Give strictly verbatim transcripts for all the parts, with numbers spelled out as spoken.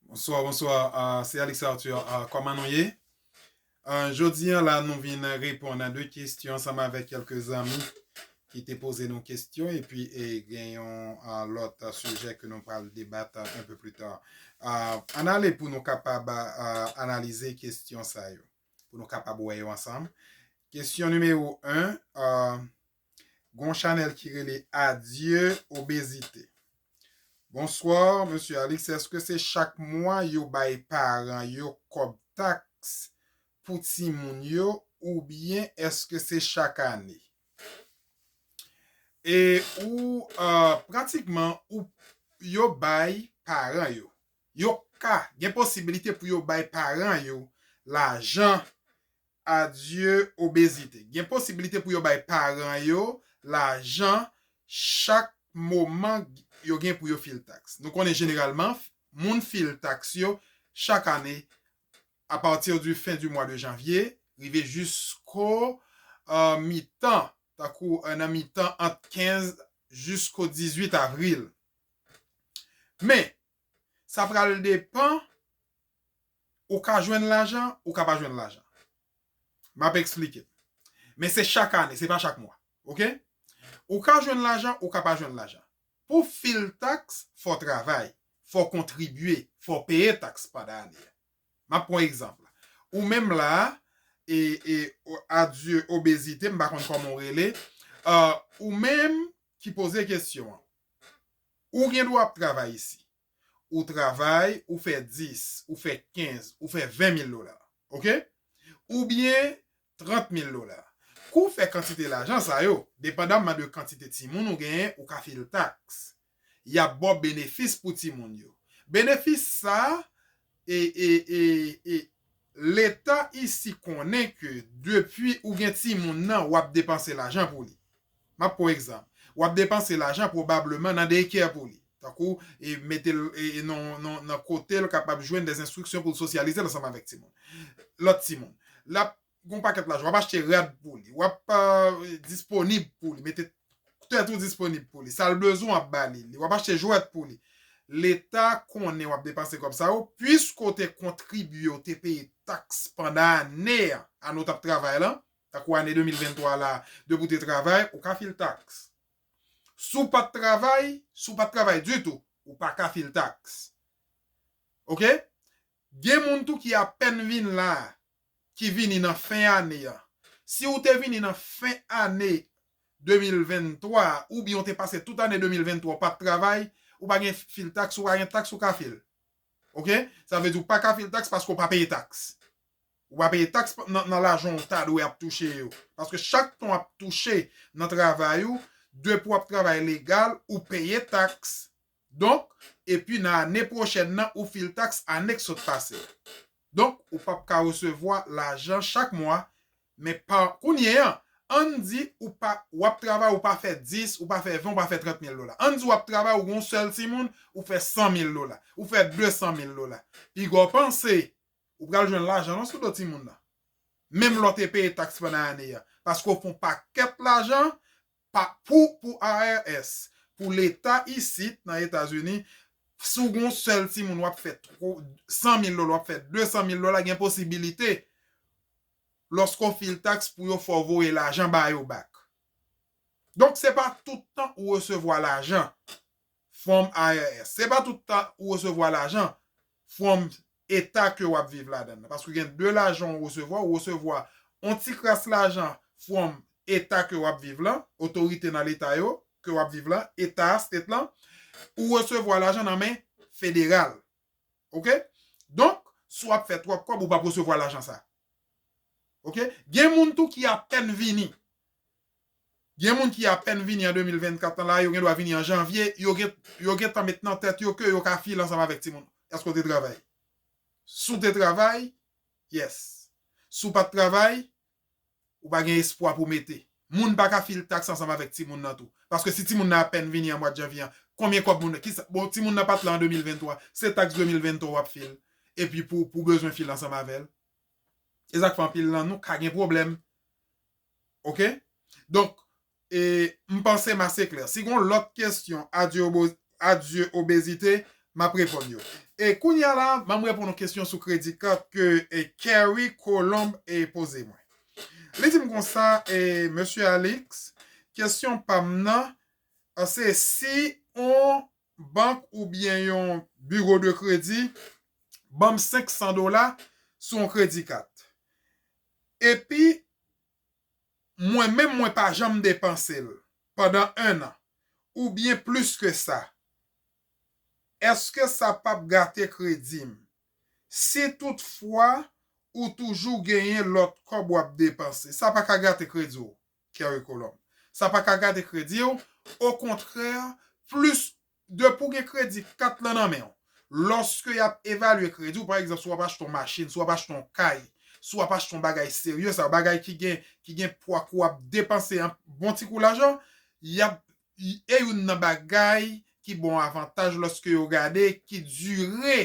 Bonswa, bonswa. Ah, se Alex Arthur. Ah, kòman nou ye? Ah, jodi a la, nou vin reponn a de kesyon ansanm avèk kèlke zanmi ki te poze nou kesyon, epi e gen yon ah, lòt ah, sijè ke nou pral debat ah, un peu plus tard. Ah, ann ale pou nou kapab ah, analize kesyon sa yo, pou nou kapab wè yo ansanm. Kesyon nimewo en, ah, gon chanèl ki rele Adieu Obésité. Bonsoir, Mesye Alex. Èske se chak mwa yo bay paran yo kòb taks pou timoun yo, oubyen èske se chak ane? E ou, euh, pratikman, ou, yo bay paran yo. Yo ka, gen posibilite pou yo bay paran yo lajan Adieu Obésité. Gen posibilite pou yo bay paran yo lajan chak moman yo gen pou yo fil taks. Nou konnen jeneralman, moun fil taks yo chak ane apati di fen di mwa de janvye, rive jisko euh, mitan, tankou euh, nan mitan ant kenz jisko dizuit avril. Men, sa pral depan, ou ka jwenn lajan, ou ka pa jwenn lajan. M ap eksplike. Men se chak ane, se pa chak mwa. Oke? Ou ka jwenn lajan, ou ka pa jwenn lajan. Pou fil taks, fò travay, fò kontribye, fò peye taks pandan ane a. M ap pran egzanp. Ou menm la, e, e, o- Adieu Obésité, m pa konn kòman w rele, euh, ou menm ki poze kesyon an, ou gen dwa ap travay isi. Ou travay, ou fè dis, ou fè kenz, ou fè ven mil dola. Oke? Oubyen trant mil dola. Kou w fè kantite lajan sa yo, depandamman de kantite timoun ou genyen, ou ka fil taks. Y ap ba w benefis pou timoun yo. Benefis sa, e, e, e, e, Leta isi konnen ke depi ou gen timoun nan, w ap depanse lajan pou li. M ap pran egzanp. W ap depanse lajan pwobableman nan daycare pou li. Tankou, e mete l e, e nan, nan, nan kote l kapab jwenn de enstriksyon pou l sosyalize l ansanm avèk timoun. Lòt timoun. L ap gon pakèt lajan. W ap achte rad pou li. W ap euh, disponib pou li. Mete tèt ou disponib pou li. Sa l bezwen w ap ba li. W ap achte jwèt pou li. Leta konnen w ap depanse kòb sa yo, piske w te kontribye, w te peye taks pandan ane a, ane w t ap travay lan, tankou ane de mil venntwa la, depi w te travay, ou ka fil taks. Si w pa t travay, si w pa t travay ditou, ou pa ka fil taks. Oke? Gen moun tou ki apèn vin la, ki vini nan fen ane a. Si w te vini nan fen ane de mil venntwa, oubyen w te pase tout ane de mil venntwa w pa t travay, ou pa gen fil taks, ou pa gen taks ou ka fil. Oke? Sa vle di w pa ka fil taks paske w pa peye taks. Ou pa peye taks nan, nan lajan w ta dwe ap touche yo. Paske chak tan w ap touche nan travay ou, depi w ap travay legal, ou peye taks. Donk, epi nan ane pwochèn nan, ou fil taks ane k sot pase. Donk, ou p ap ka resevwa lajan chak mwa, men pa kounye a, ann di ou pa, w ap travay, ou pa fè dis, ou pa fè ven, ou pa fè trant mil dola. Ann di w ap travay, ou gen yon sèl timoun, ou fè san mil dola, ou fè de san mil dola. Piga w panse, ou pral jwenn lajan non sou do timoun nan. Menm lè w te peye taks pandan ane a. Paske w fè yon pakèt lajan pa, pou, pou I R S, pou Leta isit nan Etazini, si w gen yon sèl timoun, w ap fè twa, san mil dola, w ap fè de san mil dola, gen posibilite, lòske w fil taks pou yo fè w voye lajan ba yo back. Donk, se pa tout tan ou resevwa lajan from I R S. Se pa tout tan ou resevwa lajan from eta ke w ap viv ladan nan. Paske gen de lajan ou resevwa, ou resevwa yon ti kras lajan from eta ke w ap viv lan, otorite nan leta yo ke w ap viv lan, eta a, state lan, ou resevwa lajan nan men federal. Oke? Donk, si w ap fè twòp kòb, ou p ap resevwa lajan sa. Oke? Gen moun tou ki apèn vini. Gen moun ki apèn vini an de mil vennkat lan la, yo gen dwa vini an janvye, yo gen, yo gentan met nan tèt yo ke yo ka fil ansanm avèk timoun. Èske w te travay? Si w te travay, yes. Si w pa t travay, ou pa gen espwa pou mete. Moun pa ka fil taks ansanm avèk timoun nan tou. Paske si timoun nan apèn vini an mwa janvye an, konbyen kòb moun nan, kisa, bon, timoun nan pa t la an de mil venntwa, se taks de mil venntwa w ap fil, epi pou, pou bezwen fil ansanm avè l. E sa k fè anpil nan nou ka gen pwoblèm. Oke? Donk, e, m panse m ase klè. Si gen lòt kesyon, Adieu Obo-, Adieu Obésité, m ap reponn yo. E kounye a la, m ap reponn yon kesyon sou kredi kat ke e, Kerry Colombe e poze mwen. Li di m konsa, e, Mesye Alix, kesyon pa m nan, se si yon bank oubyen yon biwo de kredi ban m senk san dola sou yon kredi kat. Epi, mwen menm, mwen pa janm depanse l pandan en an, oubyen plis ke sa, èske sa p ap gate kredi m? Si toutfwa ou toujou genyen lòt kòb w ap depanse, sa pa ka gate kredi w, Kerry Colombe. Sa pa ka gate kredi w. Okontrè, plis depi w gen kredi kat lan nan men w, lòske y ap evalye kredi w, pa egzanp, si w ap achte yon machin, si w ap achte yon kay, si w ap achte yon bagay serye, sa bagay ki gen, ki gen pwa ke w ap depanse yon bon ti kou lajan, y ap, e youn nan bagay ki ba w avantaj lòske yo gade ki dire,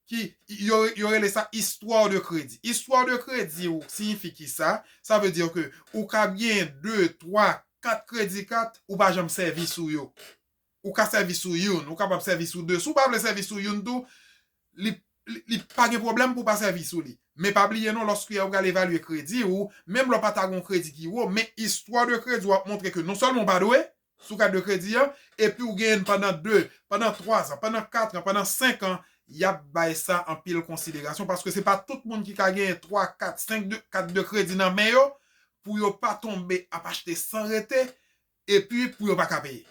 ki, yo, yo rele sa istwa de kredi. Istwa de kredi w siyifi ki sa? Sa vle di ke ou ka gen de, twa, kat kredi kat, ou pa janm sèvi sou yo. Ou ka sèvi sou youn, ou kapab sèvi sou de. Si w pa vle sèvi sou youn tou, li, li, li pa gen pwoblèm pou w pa sèvi sou li. Men pa bliye non, lòske yo pral evalye kredi w, menm lè w pa ta gen yon kredi ki wo, men istwa de kredi w ap montre ke non sèlman w pa dwe sou kat de kredi an, epi w genyen l pandan de, pandan twa zan, pandan kat an, pandan senk an, y ap bay sa anpil konsiderasyon, paske se pa tout moun ki ka genyen twa, kat, senk de, kat de kredi nan men yo, pou yo pa tonbe ap achte san rete, epi pou yo pa ka peye.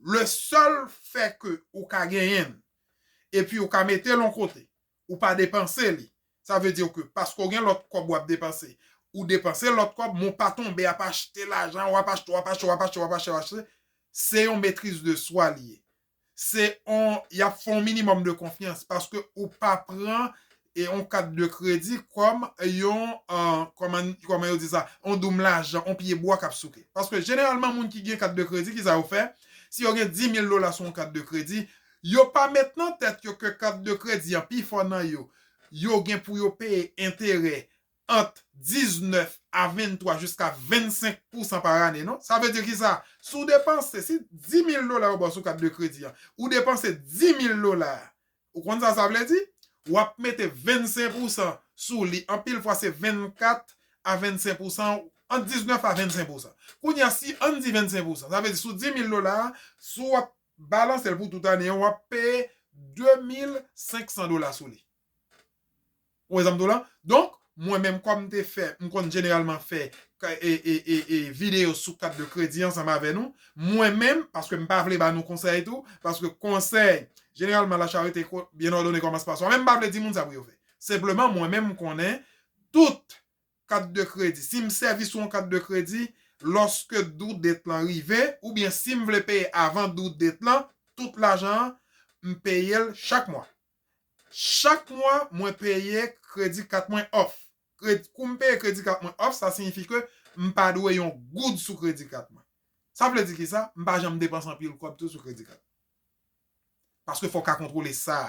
Le sèl fè ke ou ka genyen l, epi ou ka mete l yon kote, ou pa depanse li, sa vle di ke paske w gen lòt kòb w ap depanse, ou depanse lòt kòb, men w pa tonbe ap achte lajan, w ap achte, w ap achte, w ap achte, w ap achte, w ap achte, se yon maîtrise de soi li ye. Se yon, y ap fè yon minimòm de konfyans, paske ou pa pran e yon kat de kredi kòm yon, euh, kòman, kòman yo di sa, yon doum lajan, yon pye bwa k ap souke. Paske jeneralman, moun ki gen kat de kredi, ki sa yo fè? Si yo gen dis mil dola sou yon kat de kredi, yo pa met nan tèt yo ke kat de kredi an, pifò nan yo, yo gen pou yo peye enterè ant diznèf a venntwa jiska vennsenk pousan pa ane, non? Sa vle di ki sa? Si w depanse, si dis mil dola yo ba w sou kat de kredi an, ou depanse dis mil dola, ou konn sa sa vle di? W ap mete vennsenk pousan sou li. Anpil fwa, se vennkat a vennsenk pousan, ant diznèf a vennsenk pousan. Kounye a, si ann di vennsenk pousan, sa vle di sou dis mil dola, si w ap balanse l pou tout ane an, w ap peye de mil senk san dola sou li. Ou wè sa m di w la? Donk, mwen menm, kòm m te fè, m konn jeneralman fè ka-, e, e, e, e, videyo sou kat de kredi ansanm avè nou. Mwen menm, paske m pa vle ba nou konsèy tou, paske konsèy, jeneralman, la charité co-, bien ordonnée commence par soi. Men m pa vle di moun sa pou yo fè. Senpleman, mwen menm, m konnen tout kat de kredi. Si m sèvi sou yon kat de kredi, lòske due date lan rive, oubyen si m vle peye avan due date lan, tout lajan an, m peye l chak mwa. Chak mwa, mwen peye kredi kat mwen off. Kredi, kou m peye kredi kat mwen off, sa siyifi ke m pa dwe yon goud sou kredi kat mwen. Sa vle di ki sa? M pa janm depanse anpil kòb tou sou kredi kat. Paske fò w ka kontwole sa.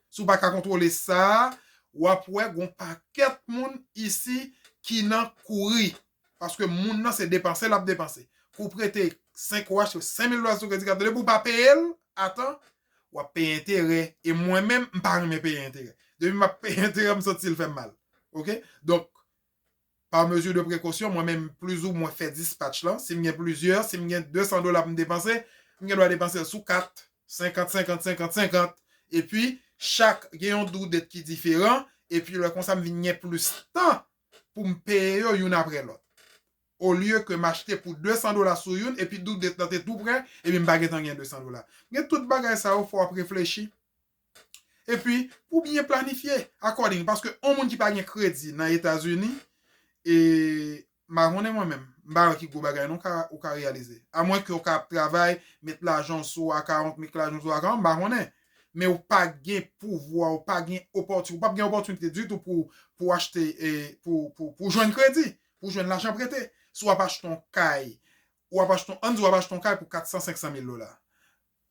Si w pa ka kontwole sa, w ap wè gon pakèt moun isi ki nan kouri. Paske moun nan se depanse l ap depanse. Kou w prete senk, ou achte senk mil dola sou kredi kat, depi w pa peye l a tan, w ap peye enterè. E mwen menm, m pa renmen peye enterè. Depi m ap peye enterè, m santi l fè m mal. Oke? Donk, pa mezi de prekosyon, mwen menm, plizoumwen fè dispatch lan. Si m gen plizyè, si m gen de san dola pou m depanse, m gen dwa depanse l sou kat, senkant, senkant, senkant, senkant. Epi, chak gen yon due date ki diferan. Epi, lè konsa, m vin gen plis tan pou m peye yo youn apre lòt. Olye ke m achte pou de san dola sou youn, epi due date lan te tou prè, epi m pa gentan gen de san dola. Gen tout bagay sa yo, fò w ap reflechi. Epi, pou byen planifye, according, paske yon moun ki pa gen kredi nan Etazini, e, m pa konnen mwen menm, m pa wè ki gwo bagay non ka, ou ka reyalize. Amwenke ou ka ap travay, met lajan w sou akawont, met lajan w sou akawont, m pa konnen. Men ou pa gen pouvwa, ou pa gen opòti-, ou p ap gen opòtinite ditou pou, pou achte, e, pou, pou, pou jwenn kredi, pou jwenn lajan prete. Si w ap achte yon kay, w ap achte yon, ann di w ap achte yon kay pou kat san, senk san mil dola.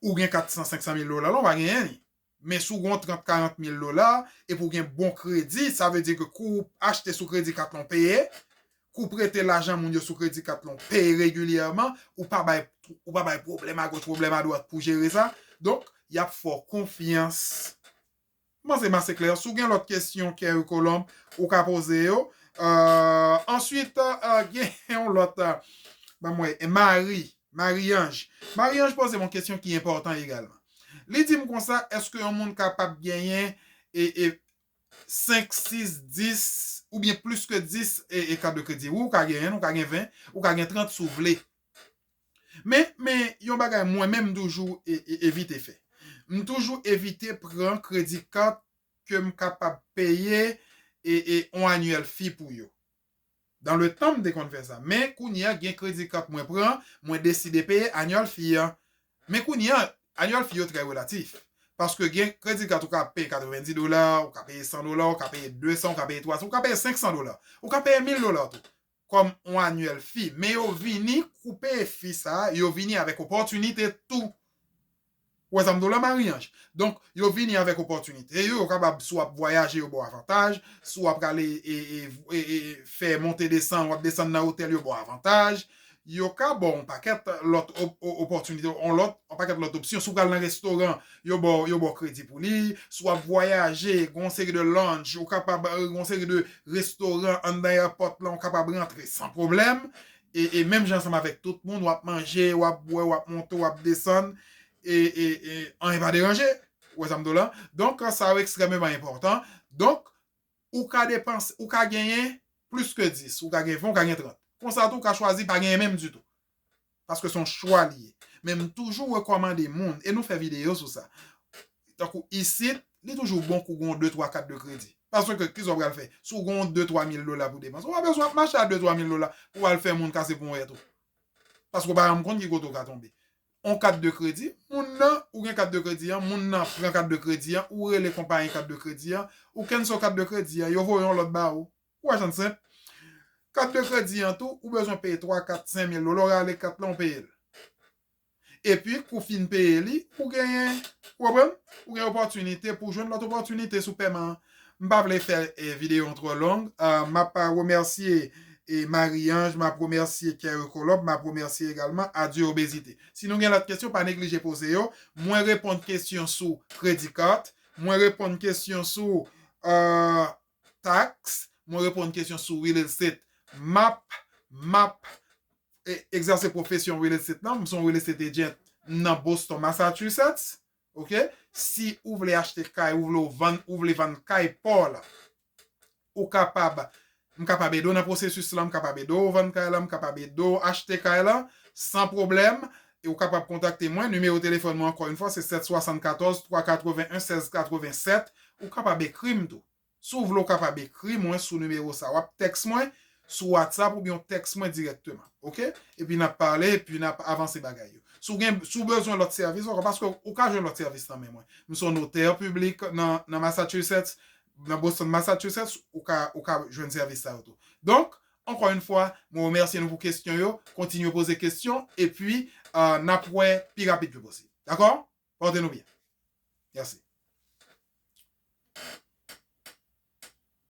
Ou gen kat san, senk san mil dola la, ou pa genyen li. Men si w gen yon trant, karant mil dola, epi w gen bon kredi, sa vle di ke kou w achte sou kredi kat lan w peye, kou w prete lajan moun yo sou kredi kat lan w peye regilyèman, ou pa bay, ou pa bay pwoblèm agoch, pwoblèm adwat pou jere sa. Donk, y ap fè w konfyans. M panse m ase klè. Si w gen lòt kesyon, Kerry Colombe, ou ka poze yo. Euh, answit, euh, gen yon lòt, euh, ban m wè, e Marie, Marie-Ange. Marie-Ange poze m yon kesyon ki enpòtan egalman. Li di m konsa, èske yon moun kapab genyen e, e senk, sis, dis, oubyen plis ke dis e, e kat de kredi? Wi, ou ka genyen, ou ka gen ven, ou ka gen trant si w vle. Men, men, yon bagay mwen menm m toujou e, e, evite fè. M toujou evite pran kredi kat ke m kapab peye e, e on annual fee pou yo. Dans le temps, m te konn fè sa. Men, kounye a, gen kredi kat mwen pran, mwen deside peye annual fee an. Men kounye a, annual fee yo trè relatif. Paske gen kredi kat ou ka peye katrevenndis dola, ou ka peye san dola, ou ka peye desan, ou ka peye twasan, ou ka peye senksan dola, ou ka peye mil dola tou. Kòm on annual fee. Men yo vini koupe fee sa, yo vini avèk opòtinite tou. Ou wè sa m di w la, Marie-Ange? Donk, yo vini avèk opòtinite. Yo, yo kapab, si w ap vwayaje, yo ba w avantaj. Si w ap prale e, e, e, e fè monte desann, w ap desann nan otèl, yo ba w avantaj. Yo ka ba w yon pakèt lòt op- o- opòtinite, yon lòt, yon pakèt lòt opsyon. Si w pral nan restoran, yo ba w, yo ba w kredi pou li. Si w ap vwayaje, gen yon seri de lounge, ou kapab, euh, gen yon seri de restoran anndan airport la, ou kapab rantre san pwoblèm. E, e menm jan ansanm avèk tout moun, w ap manje, w ap bwè, w ap monte, w ap desann, e, e, e anyen pa deranje. Ou wè sa m di w la? Donk, sa yo ekstrèmeman enpòtan. Donk, ou ka depanse, ou ka genyen plis ke dis, ou ka gen ven, ou ka gen trant. Konsa tou, ou ka chwazi pa genyen menm ditou. Paske se yon chwa li ye. Men m toujou rekòmande moun, e nou fè videyo sou sa. Tankou isit, li toujou bon kou gon de twa kat de kredi. Paske, kisa w pral fè? Si w gon de twa mil dola pou depanse, ou pa bezwen ap mache a de twa mil dola pou w al fè moun kase pou w wè tou. Paske w pa janm konn ki kote w ka tonbe. On kat de kredi, moun nan, ou gen kat de kredi an, moun nan pran kat de kredi an, ou rele konpayi kat de kredi an, ou cancel kat de kredi an, yo voye yon lòt ba ou. Ou wè jan l senp. Kat de kredi an tou, ou bezwen peye twa, kat, senk mil dola, ou rale kat lan, ou peye l. Epi, kou w fin peye li, ou genyen, ou konprann? Ou gen opòtinite pou jwenn lòt opòtinite sou pèman an. M pa vle fè eh, videyo an twò long. Uh, m ap remèsye eh, Marie-Ange, m ap remèsye Kerry Colombe, m ap remèsye egalman Adieu Obésité. Si nou gen lòt kesyon, pa neglije poze yo. Mwen reponn kesyon sou credit card, mwen reponn kesyon sou uh, tax, mwen reponn kesyon sou real estate. M ap, m ap e, egzèse pwofesyon real estate lan. M se yon real estate agent nan Boston, Massachusetts. Ok? Si ou vle achte kay, ou vle vann, ou vle vann kay pa w la, ou kapab, m kapab ede w nan pwosesis lan, m kapab ede w vann kay la, m kapab ede w achte kay la, san pwoblèm. E ou kapab kontakte mwen. Nimewo telefòn mwen, ankò yon fwa, se sèt swasannkatòz, twa katreven en, sèz katreven sèt. Ou kapab ekri m tou. Si w vle, w kapab ekri mwen sou nimewo sa. W ap tèks mwen sou WhatsApp oubyen w tèks mwen dirèkteman. Ok? Epi n ap pale, epi n ap avanse bagay yo. Si w gen, si w bezwen lòt sèvis ankò, paske ou ka jwenn lòt sèvis nan men mwen. M se yon notè piblik nan, nan Massachusetts, nan Boston, Massachusetts, ou ka, ou ka jwenn sèvis sa yo tou. Donk, ankò yon fwa, mwen remèsye nou pou kesyon yo. Kontinye poze kesyon, epi uh, n ap wè pi rapid ke posib. Dakò? Pòte nou byen. Mèsi.